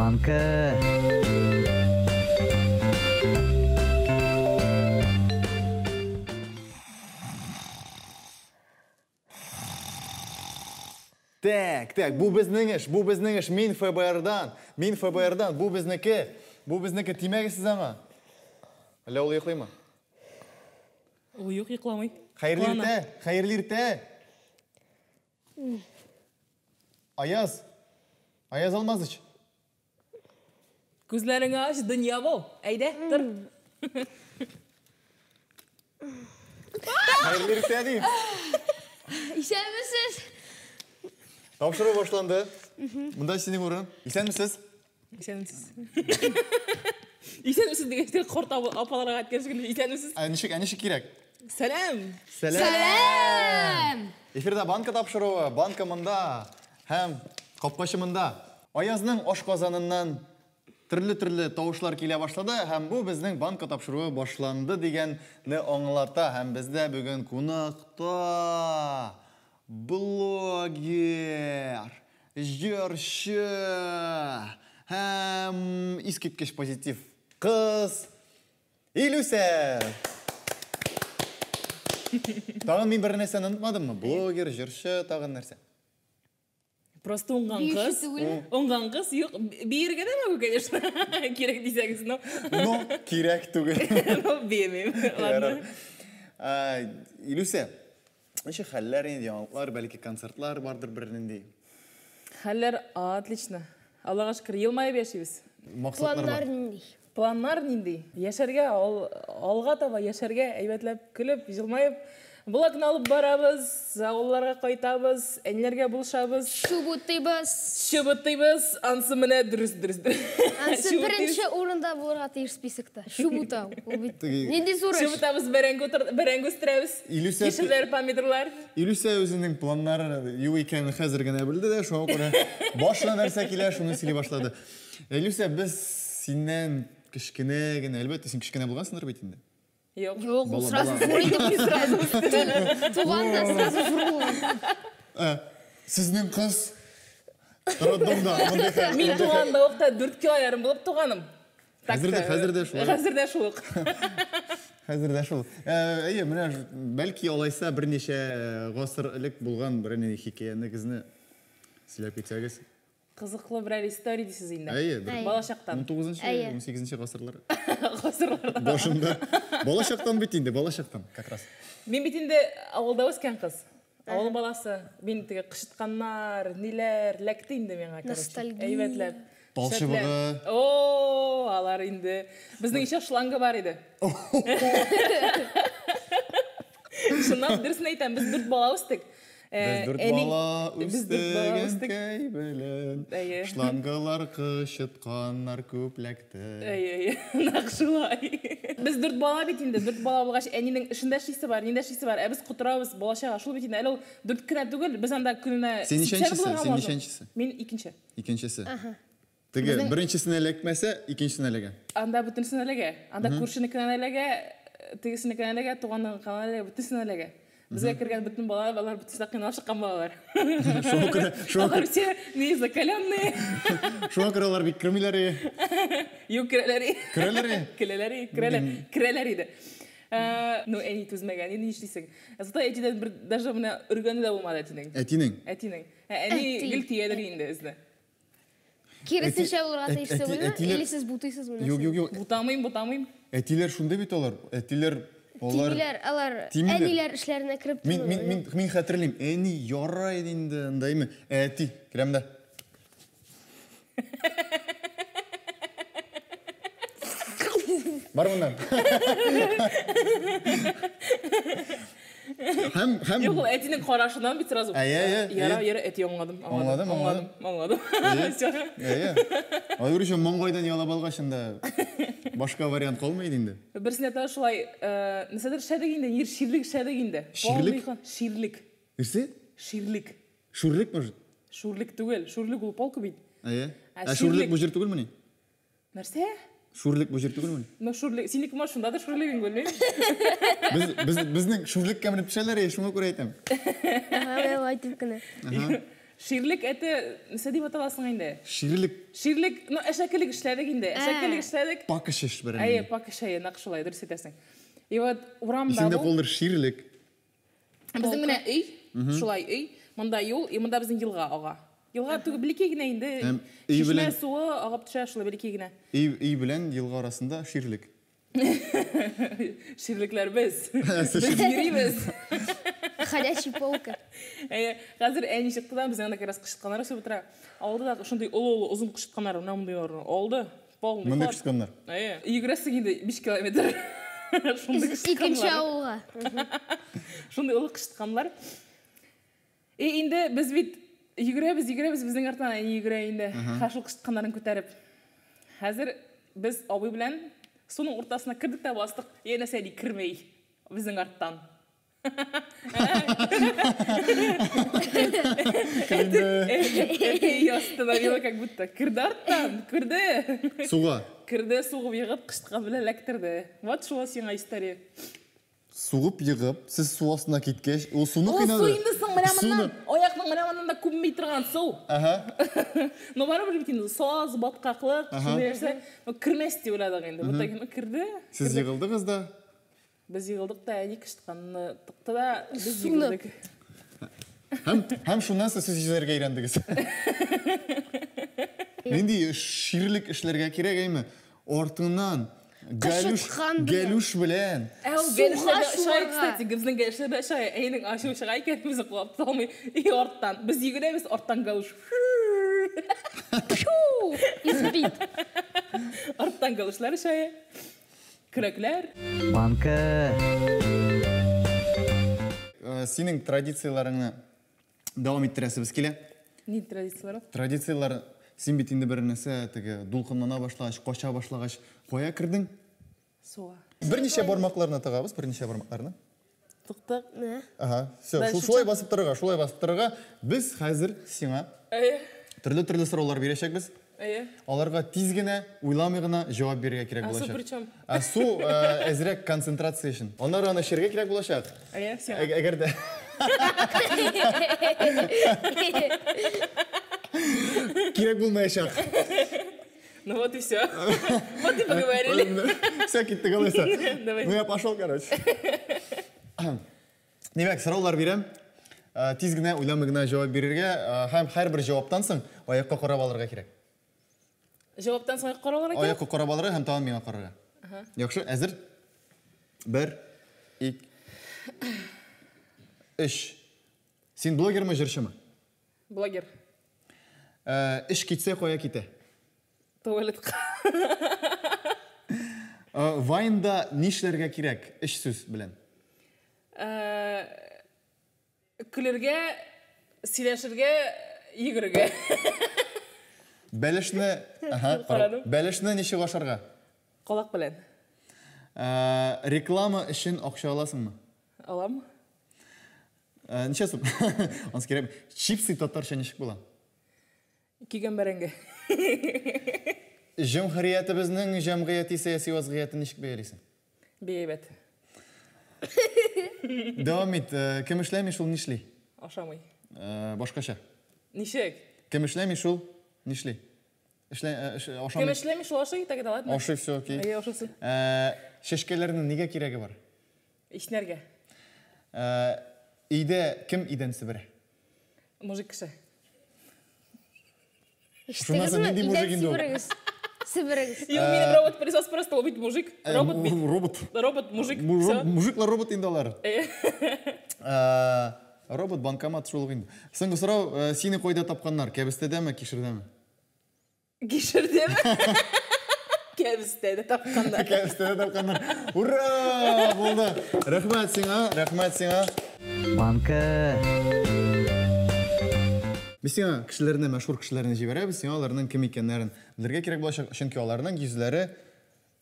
Банка. Так, так, бу безнең эш, бу безнең эш. Мин ФБРдан, мин ФБРдан, бу безнеке. Бу безнеке, тимәгез сез аңа. Әллә ул йоклыймы? Ул юк, йокламый. Хәерле иртә, хәерле иртә. Аяз. Аяз Алмазыч. Күзләреңне ач, дөнья бу. Әйдә, тор. Хәерле иртә дим. Исәнмесез. Тапшыру башланды. Монда синең урын. Исәнмесез. Исәнмесез. Исәнмесез дигәч тә корт апаларга әйткән шикелле. Исәнмесез. Ә ничек, ә ничек кирәк? Сәлам. Сәлам. Сәлам. Эфирда банка тапшыруы, банка монда һәм капкачы монда. Аязның ашказаныннан төрле-төрле тавышлар килә башлады һәм бу безнең банка тапшыруы башланды дигәнне аңлата. Һәм бездә бүген кунакта блогер, җырчы һәм искиткеч позитив кыз Илүсә! Тагын мин бер нәрсәне онытмадыммы? Блогер, җырчы, тагын нәрсә? Просто уңган Биюче кыз. түгелме? Уңган кыз, юк, биергә дә могу, конечно. Кирәк дисәгез, но. Но кирәк түгел. Но биемим. Ладно. Ярар. Илүсә, ничек хәлләр инде, яңалыклар, бәлки концертлар бардыр бернинди? Хәлләр отлично. Аллага шөкер, елмаеп яшибез. Максатлар Планнар бар. нинди? Планнар нинди? Яшәргә, алга таба яшәргә, әйбәтләп көлеп, елмаеп, блогны алып барабыз, авылларга кайтабыз, әниләргә булышабыз. Чубутыйбыз. Чубутыйбыз, ансы менә дөрес, дөрес, дөрес. Ансы Чубутыйбыз. беренче урында булырга тиеш списокта. Чубутау. Ул бит Теге- нинди зур эш. Чубутабыз, бәрәңге үстерәбез. Илүсә- Кишерләр, помидорлар. Илүсә үзенең планнары юк икәнен хәзер генә белде дә, шуңа күрә башына нәрсә килә, шуны сөйли башлады. Илүсә, без синнән кечкенә генә, әлбәттә, син кечкенә булгансыңдыр бит инде. Юк. Юк, ул Бала, сразу бала. зур инде. Сразу Туган да сразу зур булган. Сезнең кыз роддомда, мондый хәл. Мин туганда ук та 4 кило ярым булып туганым. Так Хәзер дә- та, хәзер дә шулай. Хәзер дә шул ук. Хәзер дә шул. Әйе, менә бәлки алайса берничә гасыр элек булган бер нинди хикәянегезне сөйләп китсәгез. Кызыклы берәр история дисез инде. Әйе, бер Бала чактан. 19-нчы, Әйе. 18-нче гасырлар Гасырларда. башында. Бала чактан бит инде, бала чактан как раз. Мин бит инде авылда үскән кыз. Авыл баласы. Мин теге кычытканнар, ниләр ләкте инде миңа, короче. Ностальгия. Әйбәтләп. Тал Шәпләп. чыбыгы. О, алар инде. Безнең еще шланга бар иде. Чынлап дөресен әйтәм, без дүрт бала үстек. Без дүрт бала без дүрт бала үстек үстек. әнкәй белән. Әйе. Шлангалар кычытканнар күп ләкте. Әй, әй, нәкъ шулай. Без дүрт бала бит инде, дүрт бала булгач, әнинең эшендә эшлисе бар, ниндә эшлисе бар. Ә без котырабыз бала-чага. Шул бит инде, әле ул дүрт кенә түгел, без анда көненә Син сиксән ничәнчесе? булырга Син можно. ничәнчесе? Мин икенче. Икенчесе. Теге беренчесенә эләкмәсә, икенчесенә эләгә. Анда бөтенесенә эләгә. Анда күршенекенә эләгә, тегесенекенә эләгә, туганныкына эләгә, бөтенесенә эләгә. Безгә кергән бөтен балалар, алар бөтенесе дә кыйналып чыккан балалар. Шуңа күрә, шуңа Алар все не закаленные. шуңа күрә алар бик кермиләр. Юк, керәләр. Керәләр. Керәләр, керәләр, керәләр иде. Ну, әни түзмәгән, инде нишлисең? Зато әтидән бер даже менә өргәне дә булмады әтинең. Әтинең. Әтинең. Ә әни Әти. гел тиядер инде безне. Киресенчә булырга тиеш түгелме? әтиләр- Или сез бутыйсызмы? Юк, юк, юк. Бутамыйм, бутамыйм. Әтиләр шундый бит алар. Әтиләр алар Тимиләр, алар Тимиләр. әниләр эшләренә кереп Мин мин мин мин хәтерлим. Әни ярай инде, андаймы? Әти, керәм дә. Бар моннан. Һәм һәм Юк, ул әтинең карашыннан бит сразу. Әйе, әйе, Яра, әйе. яра, әти аңладым, Аңладым, аңладым, аңладым. Всё. Әйе. Аеруча маңгайдан ялап алгач инде башка вариант калмый инде. Берсенә тагы шулай, нәрсәдер эшләдек инде, нир ширлек эшләдек инде. Ширлек? Полный Ширлек. Нәрсә? Ширлек. Шурлек может? Шурлек түгел, шурлек ул палка бит. Әйе. Ә Ә шурлек ширлек? бу җир түгелмени? Нәрсә? Шурлек бу җир түгелмени? Ну, шурлек, синеке ма шундадыр шурлегең белмим. Без без безнең шурлеккә менеп төшәләр, шуңа күрә әйтәм. Ага, әйтеп кенә. Ширлек это нәрсә дип аталасың инде? Ширлек. Ширлек, ну әшәкелек эшләдек инде. Ә. Әшәкелек эшләдек. Пакыш эш бер. Әйе, пакыш әйе, нәкъ шулай, дөрес әйтәсең. И вот урамда Исеңдә бу. калдыр ширлек. Безнең менә өй, шулай өй, монда юл, и монда безнең елга ага. Елга түгел, бәләкәй генә инде. Һәм өй Чишмә белән- суы агып төшә шулай бәләкәй генә. Өй, өй белән елга арасында ширлек. Ширлекләр без. Сез Без йөрибез. Ходячий полка. Әйе, хәзер әни чыкты да безнең анда как раз кычытканнар үсеп утыра. Авылда да шундый олы-олы озын кычытканнар, менә мондыйлар алды. Полный Мондый ход. кычытканнар. Әйе, йөгерәсең инде 5 километр. Шундый Икенче кычытканнар. авылга. Шундый олы кычытканнар. И инде без бит йөгерәбез, йөгерәбез, безнең арттан әни йөгерә инде. Һәм шул кычытканнарын күтәреп. Хәзер без абый белән суның уртасына кердек тә бастык. Янәсе әни кермей безнең арттан. Керде. Это ее остановило как будто. Керде арттан, керде. Суга. Керде сугып егып, кычыткан белән эләктерде. Вот шул сиңа история. Сугып егып, сез су астына киткәч, ул суны Ул кыйнады. су инде соң менә Суны. моннан, аякның менә моннан да күмми торган су. Ага. Но барыбер бит инде саз, баткаклык, шундый нәрсә. Ну, кермәс дип уйладык инде. Вот так, ну, керде. Сез егылдыгыз да. Без егылдык та, әни кычытканны тыкты да, без Суны. йөгердек. Һәм, һәм шуннан соң сез йөзәргә өйрәндегез. Нинди ширлек эшләргә кирәк әйме? Артыңнан галюш, Кычыткан белән. галюш белән. Ә ул Суга галюшлар да оча, шуарга. кстати, безнең галюшлар да оча. Әнинең ачуы чыга икән, безне куып тота алмый. И арттан. Без йөгерәбез, арттан галюш. Фу! Избит. Арттан галюшлар оча. Көрәкләр. Банка. Синең традицияләреңне дәвам иттерәсебез килә. Ни традицияләр ул? Традицияләр, син бит инде бер нәрсә теге дулкынлана башлагач, кача башлагач, кая кердең? Суга. Берничә бармакларны тыгабыз, берничә бармакларны. Тыктык. Нә? Ага, все, Дальше шулай басып торырга, шулай басып торырга. Без хәзер сиңа Әйе. төрле-төрле сораулар бирәчәкбез. Әйе. Аларга тиз генә, уйламый гына җавап бирергә кирәк Ә су булачак. при чем? Ә су әзрәк концентрация өчен. Аннары аны эчәргә кирәк булачак. Әйе, сиңа. Әгәр дә кирәк булмаячак. Ну вот и все. Вот и поговорили. Все, киттек алайса. Давай. Ну я пошел, короче. Димәк, сораулар бирәм. Тиз генә, уйламый гына җавап бирергә һәм һәрбер җаваптан соң аякка карап алырга кирәк. Җаваптан соң аякка карап алырга кирәк? Аякка карап алырга һәм тагын миңа карарга. Яхшы, әзер? 1, 2, 3. Син блогермы, җырчымы? Блогер. Эш китсә кая китә? Туалетка. Вайнда нишләргә кирәк? Өч сүз белән. Көлергә, сөйләшергә, йөгерергә. Бәлешне, ага, Карадым. бәлешне ничек ашарга? Колак белән. Реклама өчен акча аласыңмы? Алам. Ничә сум? Ансы кирәк. Чипсы татарча ничек була? Кигән бәрәңге. Җөмһүриятебезнең җәмгыяти сәяси вазгыятен ничек бәялисең? Бик әйбәт. Дәвам ит. Кем эшләми, шул нишли? Ашамый. Башкача. Ничек? Кем эшләми, шул нишли? Эшлә, ашамый. Кем эшләми, шул ашый, так это ладно. Ашый, все, окей. Әйе, ашасы. Чәчкәләрнең нигә кирәге бар? Ишнәргә. Өйдә кем идән себерә? Мужик кеше. Шуннан соң Ишеттегезме? нинди Идән мужик инде ул? себерегез. Себерегез. Юк, минем робот пылесос просто ул бит мужик. Робот бит. Робот. Робот, мужик. Всё. Мужиклар робот инде алар. Робот, банкомат шул ук инде. Соңгы сорау, сине кайда тапканнар? Кәбестәдәме, кишердәме? Кишердәме? Кәбестәдә тапканнар. Кәбестәдә тапканнар. Ура! Булды. Рәхмәт сиңа, рәхмәт сиңа. Банка. Без сиңа кешеләрне, мәшһүр кешеләрне җибәрәбез, сиңа аларның кем икәннәрен белергә кирәк булачак, чөнки аларның йөзләре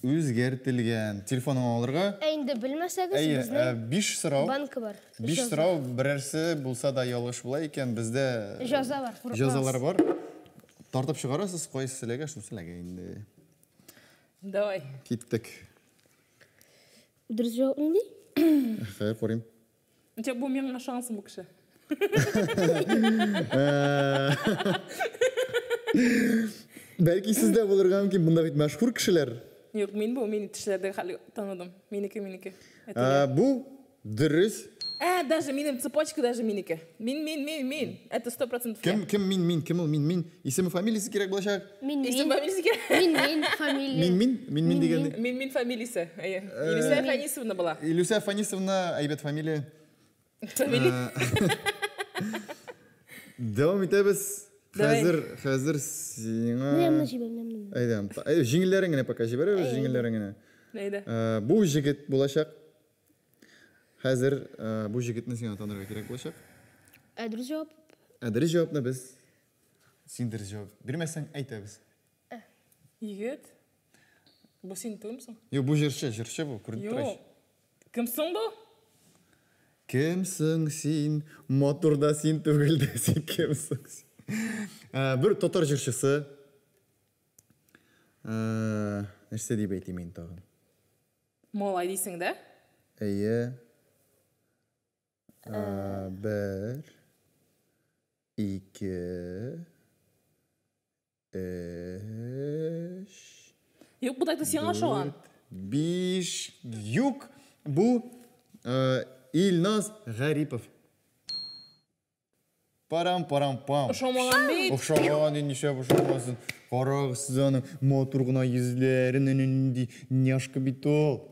үзгәртелгән. Телефоныңа алырга. Ә инде белмәсәгез, Әйе, безнең 5 сорау. банка бар. 5 Җаза. сорау, берәрсе булса да ялгыш була икән, бездә Җаза бар, курыкмагыз. Җазалар бар. Тартып чыгарасыз, кайсы эләгә, шунысы эләгә инде. Давай. Киттек. Дөрес җавап нинди? Хәер, карыйм. Ничек бу миңа ышансың бу кеше? Бәлки сездә булырга мөмкин, монда бит мәшһүр кешеләр. Юк, мин бу, мин тешләрдәге хәл таныдым. Минеке, минеке. Бу дөрес. Ә, даже минем цепочка даже минеке. Мин, мин, мин, мин. Это 100% я. Кем, кем мин, мин, кем ул мин, мин? Исеме, фамилиясе кирәк булачак. Мин, Исем мин. фамилиясе кирәк. Мин, мин, фамилия. Мин, мин, мин, мин дигән. Мин, мин фамилиясе. Әйе. Илүсә Фәнисовна була. Илүсә Фанисовна, әйбәт фамилия. Фамилия. Дәвам итәбез. Давай. Хәзер, хәзер сиңа. Менә менә җибәр, менә менә. Әйдә, җиңелләрен генә пока җибәрәбез, җиңелләрен генә. Әйдә. Бу җегет булачак. Хәзер бу җегетне сиңа танырга кирәк булачак. Ә дөрес җавап? Ә дөрес җавапны без син дөрес җавап бирмәсәң әйтәбез. Егет. Бу син түгелме соң? Юк, бу җырчы, җырчы бу, күренеп тора. Юк. Кем соң бу? Кем соң син? Матур да син түгел дә син кем соң син? Бер татар җырчысы. Нәрсә дип әйтим инде тагын? Малай дисең дә? Әйе. Бер, ике, өч, Юк, бу так сиңа ошаган. дүрт, биш. Юк, бу Илназ Гарипов. Парам-парам-пам. Ошамаган бит. Охшаган, инде нишләп ошамасын. Карагыз сез аның матур гына йөзләрен, нинди няшка бит ул.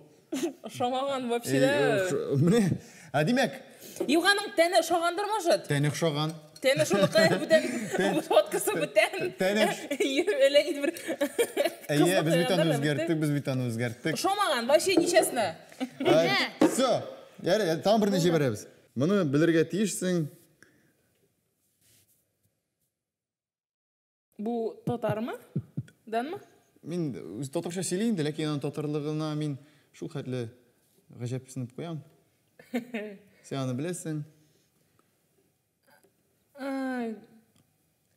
Ошамаган вообще дә. Менә, ә димәк, Юк, аның тәне ошагандыр, может? Тәне ошаган. Тәне шуныкы, бүтән, фоткасы бүтән. Тәне Әллә ни бер. Әйе, без бит аны үзгәрттек, без бит аны үзгәрттек. Ошамаган, вообще нечестно. Все, ярый, тагын берне җибәрәбез. Моны белергә тиешсең. Бу татармы? Данмы? Мин үз татарча сөйлим инде, ләкин аның татарлыгына мин шул хәтле гаҗәпсенеп куям. Син аны беләсең.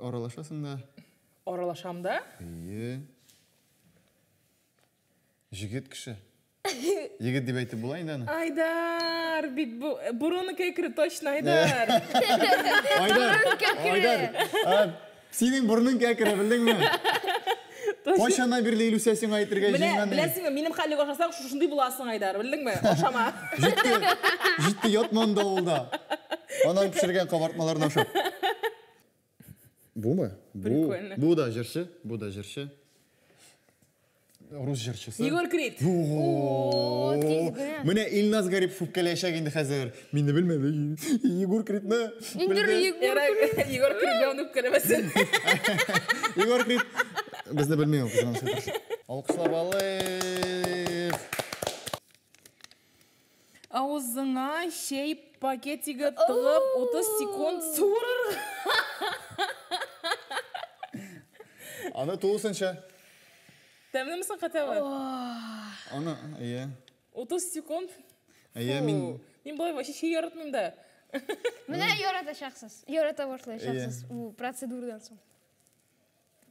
Аралашасың да. Аралашам да? Әйе. Җегет кеше. Егет дип әйтеп була инде аны. Айдар, бит бу бурыны кәкре точно, Айдар. Айдар, Айдар. Синең борының кәкре, белдеңме? Кайчаннан бирле Илүсә сиңа әйтергә Менә, җыенган? беләсеңме, минем хәллек ашасаң, шушындый буласың, Айдар, белдеңме? Ашама. Җитте, җитте, ятма анда авылда. Анаң пешергән кабартмаларны ашап. Бумы? Бу, Прикольно. бу да җырчы, бу да җырчы. Рус җырчысы. Егор Крид. О, тиз генә. Менә Илназ Гарипов үпкәләячәк инде хәзер. Мин дә белмәдем. Егор Кридны. Инде белде. Егор Ярар, Егор Крид главный үпкәләмәсен. Егор Крид безне белми ул, кызганыч. Алкышлап алыйк. Авызыңа чәй пакетигы тыгып 30 секунд суырырга. Аны тулысынча. Тәмлеме соң хотя бы? Аны, әйе. 30 секунд. Әйе, Фу. мин Мин болай вообще чәй яратмыйм да. Менә яратачаксыз. Ярата башлаячаксыз бу процедурадан соң.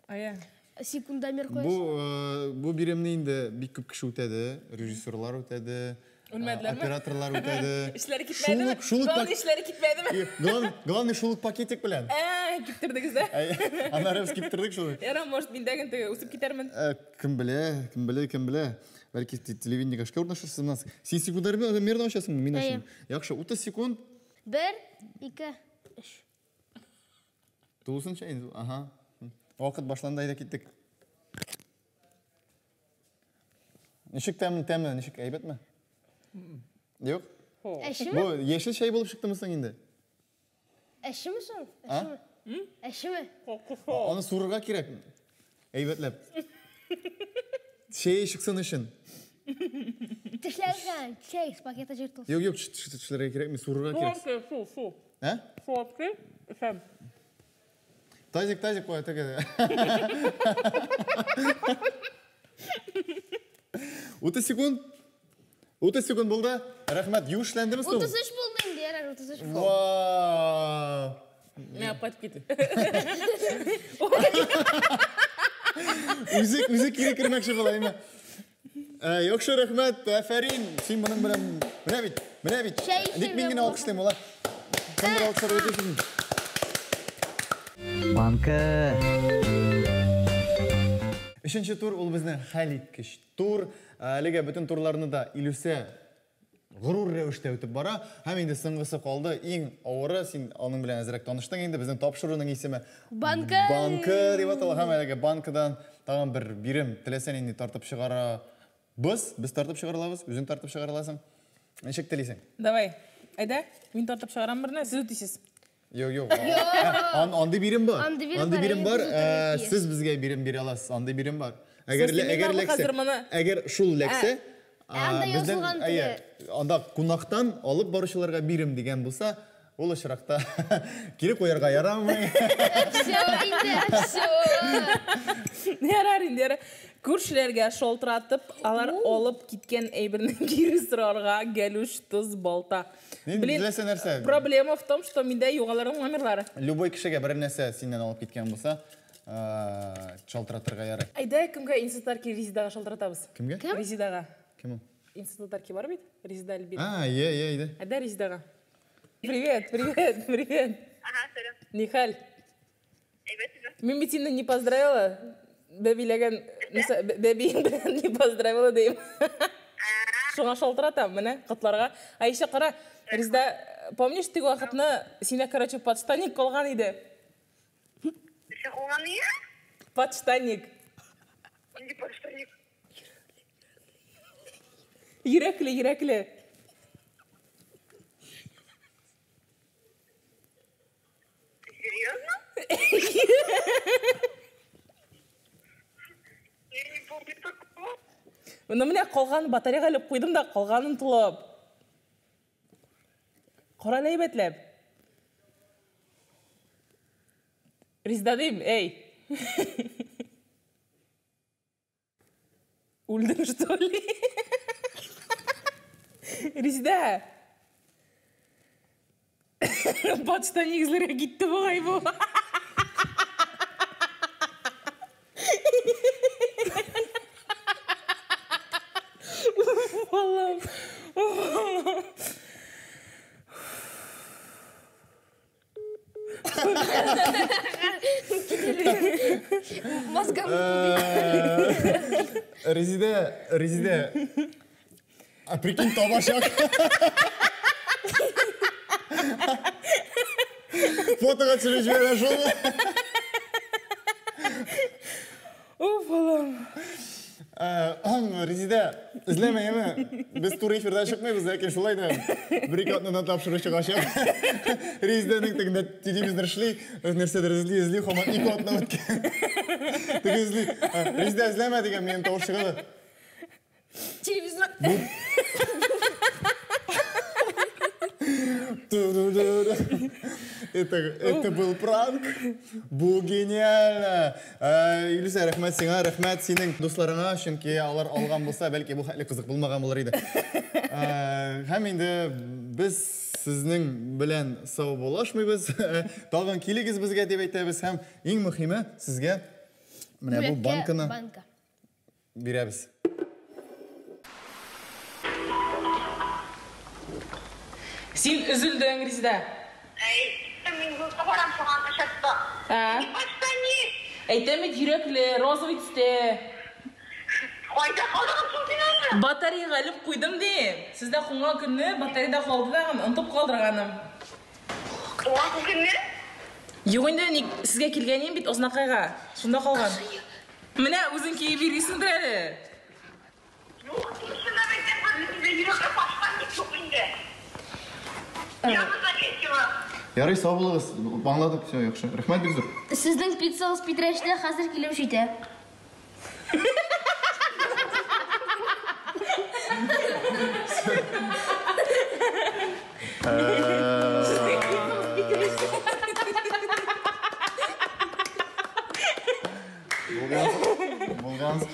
Ая. Секундомер Бу куясыз. бу биремне инде бик күп кеше үтәде, режиссерлар үтәде, Үлмәделәрме? операторлар үтәде. Эшләре китмәдеме? Шул ук, шул ук Главный эшләре китмәдеме? Главный, главный шул ук пакетик белән. Ә, киптердегез дә. Әй, Аннары без киптердек шул. Ярар, может, мин дә теге үсеп китәрмен. Кем белә, кем белә, кем белә. Бәлки телевидениегә эшкә урнашырсың. Нас. Син секундомерны ачасыңмы? Мин Әйе. ачам. Яхшы, 30 секунд. Бер, ике, өч. Тулысынча инде. Ага. Вакыт башланды, әйдә киттек. Ничек тәмле, тәмле, ничек әйбәтме? Юк? Әчеме? Бу яшел чәй булып чыктымы соң инде? Әчеме соң? Әчеме? Әчеме? Аны суырырга кирәк. Әйбәтләп. Чәй чыксын өчен. Тешләргә чәй пакеты җыртылсын. Юк, юк, тешләргә кирәкми, суырырга кирәк. Су, су, су. Ә? Су, эчәм. Тазик, тазик куя, теге. 30 секунд. 30 секунд булды. Рәхмәт, юш эшләндеме соң? 33 булды инде, ярар, 33 булды. Вау! Мә, кайтып китте. Үзе, үзе кире кермәкче була, әйме? Яхшы, рәхмәт, афәрин. Син моның белән менә бит, менә бит. Чәй Ник мин эчәргә генә алкышлыйм, ула. Кемдер алкышларга тиеш. Банка. Өченче тур ул безнең хәлиткеч тур. Әлегә бөтен турларны да Илүсә горур рәвештә үтеп бара. Һәм инде соңгысы калды. Иң авыры, син аның белән әзрәк таныштың инде. Безнең тапшыруның исеме Банка. Банка дип атала. Һәм әлеге банкадан тагын бер бирем теләсә нинди тартып чыгара. Без тартып чыгара алабыз, үзең тартып чыгара аласың. Ничек телисең? Давай. Әйдә, мин тартып чыгарам берне, сез үтисез. Юк, юк. Андый бирем бар. Андый бирем бар. Сез безгә бирем бирә аласыз. Андый бирем бар. Әгәр ләксә, әгәр шул ләксә, бездән, анда кунактан алып баручыларга бирем дигән булса, ул очракта кире куярга ярамый. Всё, инде, всё. Ярар инде, ярар. Күршеләргә шалтыратып, алар алып киткән әйберне кире сорарга галуш, тоз, балта. Блин, нәрсә нәрсә? Проблема в том, что миндә юк аларның номерлары. Любой кешегә бер нәрсә синнән алып киткән булса, шалтыратырга ярый. Әйдә, кемгә Институтарки Резидага шалтыратабыз? Кемгә? Резидага. Кем ул? Институтарки бар бит? Резида Альбина. А, е, е, әйдә. Әйдә Резидага. Привет, привет, привет. Ага, сәлам. Нихәл? Әйбәт, әйбәт. Мин бит сине не поздравила. Бәбиләгән, бәбиең белән не поздравила дейм. Шуңа шалтыратам, менә, котларга. А еще кара, Резида, помнишь, теге вакытны сине, короче, подштанник калган иде? Нәрсә калган иде? Подштанник. Нинди подштанник? Йөрәкле, йөрәкле. Серьезно? Я не помню такого. Ну, менә калган батареяга элеп куйдым да, калганын тулып. Кара әле әйбәтләп. Резида дим, эй. Үлдең, что ли? Резида. Подштанник эзләргә китте бугай бу. Балам. Мозгам. Резида, Резида. А прикинь, табачак. Фотога төшереп җибәрә шул. Уф, балам. Резида, эзләмә, яме. Без туры эфирдан чыкмыйбыз, ләкин шулай да бер ике атнадан тапшыру чыгачак. Резиданың тегендә телевизор эшли, нәрсәдер эзли, эзли, һаман ике атна үткән. Теге эзли. Резида эзләмә дигән минем тавыш чыга да. Телевизор. Это был пранк. Бу гениально. Илүсә, рәхмәт сиңа, рәхмәт синең дусларыңа, чөнки алар алган булса, бәлки бу хәтле кызык булмаган булыр иде. Һәм инде без сезнең белән саубуллашмыйбыз. Тагын килегез безгә дип әйтәбез һәм иң мөһиме сезгә менә бу банканы бирәбез. Син өзелдең, Резида. Әй, мин юлга барам шуңа ашатты. Подштанник. Әйтәм бит, йөрәкле, розовый төстә. Кайда калдың соң син аны? Батареяга элеп куйдым ди. Сездә кунган көнне батареяда калды да, онытып калдырганым. Туган көнне? Юк инде, ник сезгә килгән идем бит Ознакайга. Шунда калган. Менә үзең киеп йөрисеңдер әле. Юк, шунда бит йөрәкле подштанник юк инде. Ярый, сау булыгыз. Аңладык, всё, яхшы. Рәхмәт бик зур. Сезнең пиццагыз Питрәчтә хәзер килеп җитә. Булганский.